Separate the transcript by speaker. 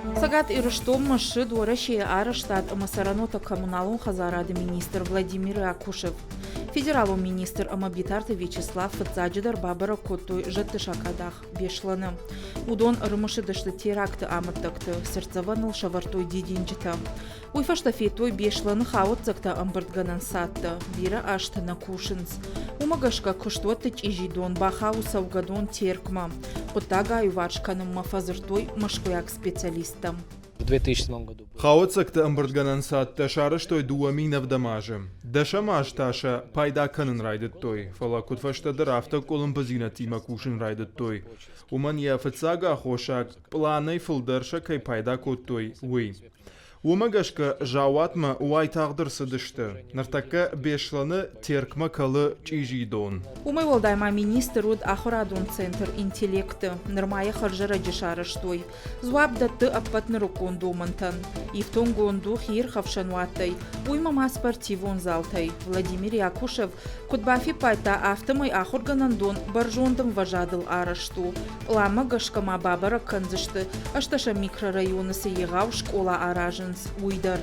Speaker 1: Цӕгат Ирыстонмӕ ссыд Уӕрӕсейы арӕзтад ӕмӕ цӕрӕнуӕтты коммуналон хӕдзарады министр Владимир Якушев. Федералон министр ӕмӕ Битарты Вячеслав фыццаджыдӕр бабӕрӕг кодтой зӕдты сакъадах Беслӕны. Уыдон ӕрымысыдысты теракты амӕттӕгты, цыртдзӕвӕныл сӕвӕрдтой дидинджытӕ. Уый фӕстӕ федтой Беслӕны хауӕццӕгтӕ ӕмбырдгӕнӕн цадтӕ, бирӕ азты нӕ кусынц. Уымӕ гӕсгӕ куыстуӕтты чъизи дон бахауы цӕугӕдон Теркмӕ. Хъуыддаг аиуварс кӕнынмӕ фӕдзырдтой мӕскуыйаг специалисттӕм.
Speaker 2: В 2007 году.
Speaker 3: Хауӕццӕгты ӕмбырдгӕнӕн цадтӕ сарӕзтой 2007 азы. Дӕсӕм аз та сӕ пайда кӕнын райдыдтой, фӕлӕ куыд фӕстӕдӕр, афтӕ къуылымпыдзинӕдтимӕ кусын райдыдтой. Уымӕн йӕ фыццаг аххосаг, пъланӕй фылдӕр сӕ кӕй пайда кодтой, уый. Уымӕ гӕсгӕ заууатмӕ уайтагъд ӕрцыдысты. Ныртӕккӕ Беслӕны Теркмӕ кӕлы чъизи дон.
Speaker 1: Уымӕй уӕлдай ма министр уыд ахуырадон центр «Интеллект-ы». Нырма йӕ хӕрзӕрӕджы сарӕзтой. Дзуапп дӕтты ӕппӕт нырыккон домӕнтӕн. Ифтонггонд у хиирхӕфсӕн уаттӕй, уыимӕ ма спортивон залтӕй. Владимир Якушев куыд бафиппайдта, афтӕмӕй ахуыргӕнӕндон бӕрзонд ӕмвӕзадыл арӕзт у. Пъланмӕ гӕсгӕ ма бабӕрӕг кӕндзысты, ӕстӕсӕм микрорайоны цы егъау скъола аразынц, уый дӕр.